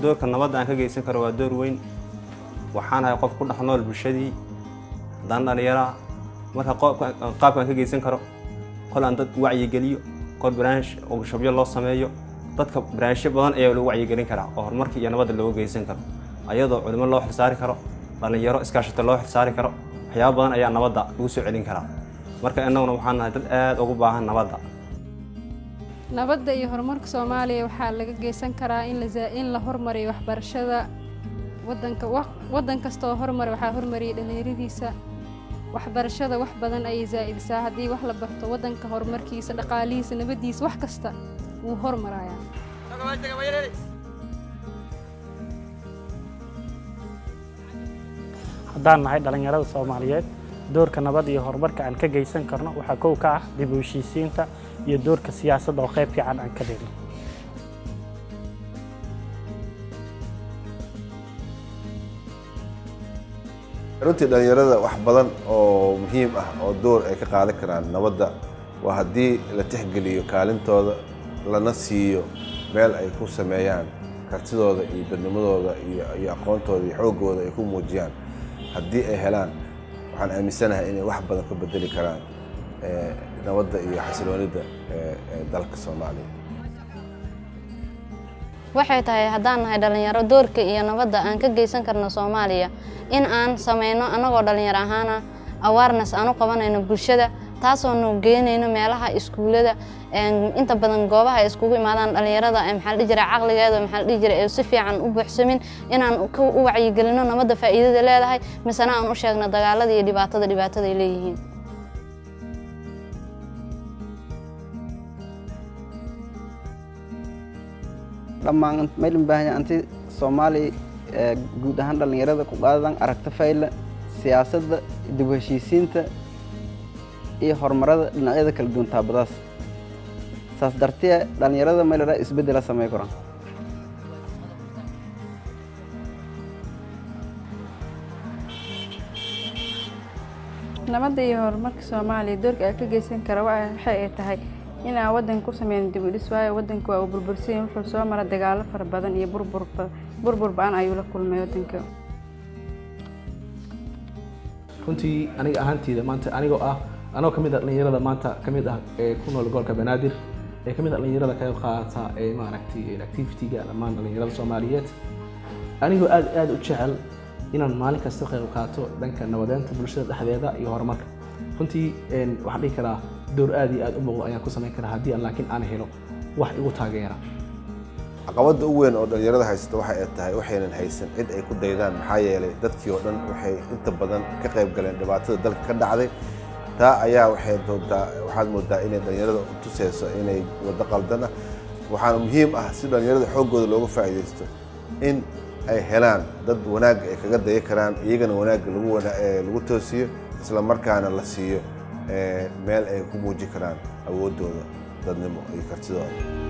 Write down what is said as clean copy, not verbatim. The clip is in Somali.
Doorka nabadda aan ka geysan karo waa door weyn. Waxaan ahay qof ku dhex nool bulshadii, haddaan dhallinyaraa. Marka qaabkaan ka geysan karo, kol aan dad wacyigeliyo, kol barnaamij workshopyo loo sameeyo dadka, barnaamijyo badan ayaa lagu wacyigelin karaa oo horumarka iyo nabadda looga geysan karo, ayadoo culimo loo xilsaari karo, dhallinyaro iskaashato loo xilsaari karo. Waxyaabo badan ayaa nabadda lagu soo celin karaa. Marka innaguna waxaan nahay dad aad ugu baahan nabadda. Nabadda iyo horumarka Soomaaliya waxaa laga geysan karaa in la horumariyo waxbarashada wadanka. Wadan kasta oo horumar waxaa horumariyay dhallinyaradiisa. Waxbarashada wax badan ayay zaa'idisaa. Haddii wax la barto, wadanka horumarkiisa, dhaqaalihiisa, nabaddiisa, wax kasta wuu horumarayaa. Haddaan nahay dhallinyarada Soomaaliyeed, doorka nabad iyo horumarka aan ka geysan karno waxaa kow ka ah dib u heshiisiinta iyo doorka siyaasadda oo qayb fiican aan ka dhigno. Runtii dhalinyarada wax badan oo muhiim ah oo door ay ka qaadan karaan nabadda waa haddii la tixgeliyo kaalintooda, lana siiyo meel ay ku sameeyaan kartidooda iyo dadnimadooda iyo aqoontooda iyo xooggooda ay ku muujiyaan. Haddii ay helaan, waxaan aaminsanahay inay wax badan ka bedeli karaan nabadda iyo xasiloonida dalka Soomaaliya. Waxay tahay, haddaan nahay dhallinyaro, doorka iyo nabadda aan ka geysan karno Soomaaliya in aan sameyno annagoo dhallinyaro ahaana awareness aan u qabanayno bulshada, taasoonu geynayno meelaha iskuullada, inta badan goobaha ay iskugu imaadaan dhallinyarada, maxaa la dhihi jiray, caqligeeda, maxaa la dhihi jiray, ee si fiican u buuxsamin, inaan u wacyigelino nabadda faa'iidada leedahay, misena aan u sheegno dagaalada iyo dhibaatada ay leeyihiin. Dhammaan maylin baahan anti Soomaali guud ahaan dhallinyarada ku qaadadan aragta fayla siyaasadda, dib u heshiisiinta iyo horumarada dhinacyada kala duwan taabadaas. Saas dartiya dhallinyarada maylara isbeddela samey karaan. Nabadda iyo horumarka Soomaaliya doorka ay ka geysan kara waxay ay tahay in aan wadanka ku sameyn dib u dhis, waayo wadanka waa uu burbursan yahay, wuxuu soo maray dagaalo fara badan iyo burbur ba'an ayuu la kulmay wadanka. Runtii aniga ahaanteyda maanta, anigoo ah, anoo kamid ah dhalinyarada maanta kamid ah ee ku nool gobolka Banaadir, ee kamid ah dhalinyarada ka qayb qaadata ee maaragtay activity-ga dhammaan dhalinyarada Soomaaliyeed, anigoo aad aad u jecel inaan maalin kasta ka qayb qaato dhanka nabadeynta bulshada dhexdeeda iyo horumarka, runtii waxaan dhihi karaa door aad iyo aad u muuqdo ayaan ku samayn karaa haddii aan laakiin aan helo wax igu taageera. Caqabadda ugu weyn oo dhalinyarada haysata waxa ay tahay waxaynan haysan cid ay ku daydaan, maxaa yeelay dadkii oo dhan waxay inta badan ka qayb galeen dhibaatada dalka ka dhacday. Taa ayaa waxay doontaa, waxaad moodaa inay dhalinyarada u tuseyso inay waddo qaldan ah. Waxaana muhiim ah, si dhalinyarada xooggooda looga faa'iidaysto, in ay helaan dad wanaagga ay kaga daya karaan, iyagana wanaagga lagu toosiyo, isla markaana la siiyo meel ay ku muujin karaan awooddooda dadnimo iyo kartidooda.